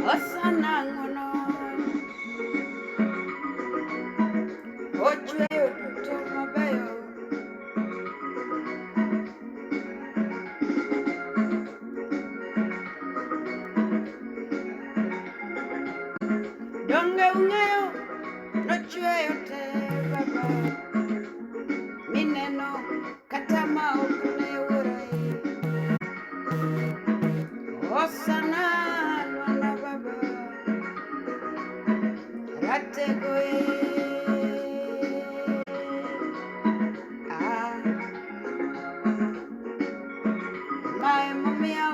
Hosana ng'wono. Ochweyo duto mabeyo. Donge ung'eyo nochweyo te baba mineno kata ma ok ne wuoro Hosana lwanda baba ratego e ah. Mae momiyo